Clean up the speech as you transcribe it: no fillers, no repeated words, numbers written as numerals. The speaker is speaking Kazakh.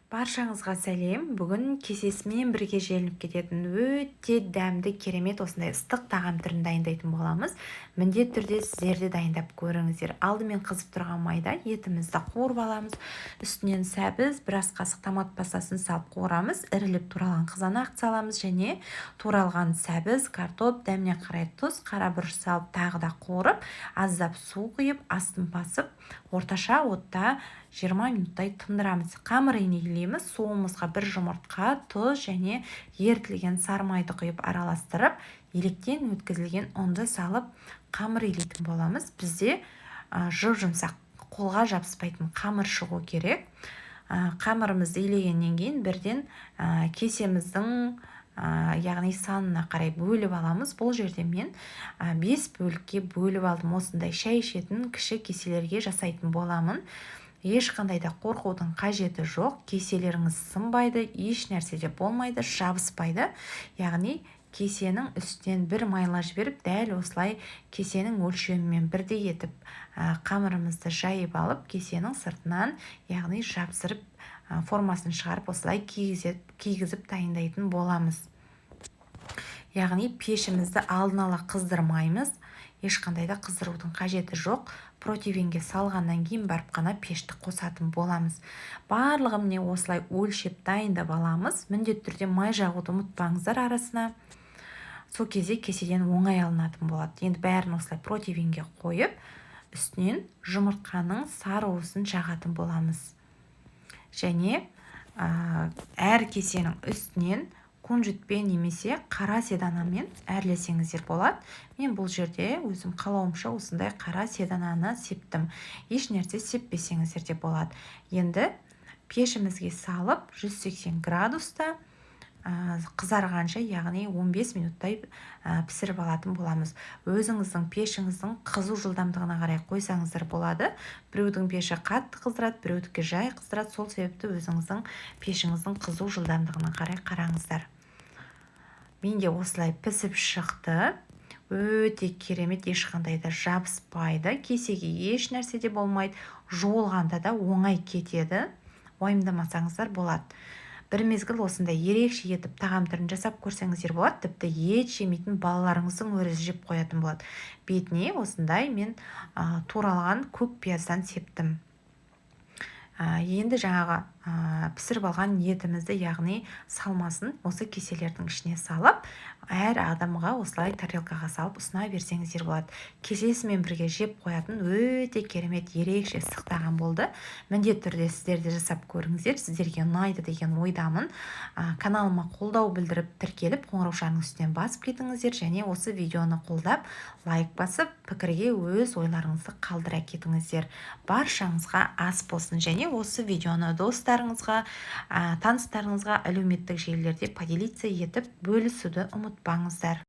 Баршаңызға сәлем! Бүгін кесесімен бірге желініп кететін өте дәмді, керемет осындай ыстық тағам түрін дайындайтын боламыз. Міндетті түрде сіздер де дайындап көріңіздер. Алдымен қызып тұрған майда етімізді қуырып аламыз. Үстінен сәбіз, біраз қасық томат пастасын салып қуырамыз. Ірілеп туралған қызанақты саламыз және туралған сәбіз, картоп, дәміне қарай тұз, қара бұрыш салып, тағы да қуырып, аздап су құйып, астын басып, орташа отта 20 минуттай тындырамыз. Қамыр илейміз. Суымызға бір жұмыртқа, тұз және ерітілген сары майды құйып, араластырып, електен өткізілген ұнды салып, қамыр илейтін боламыз. Бізде жұп-жұмсақ, қолға жабыспайтын қамыр шығу керек. Қамырымызды илегеннен кейін бірден кесеміздің, яғни санына қарай бөліп аламыз. Бұл жерде мен бес бөлікке бөліп алдым. Осындай шай ішетін кіші кеселерге жасайтын боламын. Ешқандай да қорқудың қажеті жоқ, кеселеріңіз сынбайды, еш нәрсе де болмайды, жабыспайды. Яғни кесенің үстінен бір майла жіберіп, дәл осылай кесенің өлшемімен бірдей етіп қамырымызды жайып алып, кесенің сыртынан, яғни жапсырып, формасын шығарып, осылай кигізіп дайындайтын боламыз. Яғни пешімізді алдын ала қыздырмаймыз, ешқандай да қыздырудың қажеті жоқ. Противенге салғаннан кейін барып қана пешті қосатын боламыз. Барлығы міне осылай өлшеп дайындап аламыз. Міндетті түрде май жағуды ұмытпаңыздар арасына, сол кезде кеседен оңай алынатын болады. Енді бәрін осылай противенге қойып, үстінен жұмыртқаның сары уысын жағатын боламыз және әр кесенің үстінен кунжутпен немесе қара седанамен әрлесеңіздер болады. Мен бұл жерде өзім қалауымша осындай қара седананы септім. Еш нәрсе сеппесеңіздер де болады. Енді пешімізге салып, 180 градуста қызарғанша, яғни 15 минуттай пісіріп алатын боламыз. Өзіңіздің пешіңіздің қызу жылдамдығына қарай қойсаңыздар болады. Біреудің пеші қатты қыздырады, біреудікі жай қыздырады. Сол себепті өзіңіздің пешіңіздің қызу жылдамдығына қарай қараңыздар. Менде осылай пісіп шықты, өте керемет, ешқандай да жабыспайды кесеге, еш нәрсе де болмайды, жуылғанда да оңай кетеді, уайымдамасаңыздар болады. Бір мезгіл осындай ерекше етіп тағам түрін жасап көрсеңіздер болады. Тіпті ет жемейтін балаларыңыздың өзі жеп қоятын болады. Бетіне осындай мен туралған көк пияздан септім. Енді жаңағы пісіріп алған етімізді, яғни салмасын, осы кеселердің ішіне салып, әр адамға осылай тарелкаға салып ұсына берсеңіздер болады. Кесесімен бірге жеп қоятын өте керемет, ерекше ыстық тағам болды. Міндетті түрде сіздер де жасап көріңіздер, сіздерге ұнайды деген ойдамын. Каналыма қолдау білдіріп, тіркеліп, қоңыраушаның үстінен басып кетіңіздер және осы видеоны қолдап, лайк басып, пікірге өз ойларыңызды қалдыра кетіңіздер. Баршаңызға ас болсын! Және осы видеоны достарыңызға, таныстарыңызға әлеуметтік желілерде поделиться етіп, бөлісуді ұмытпаңыздар.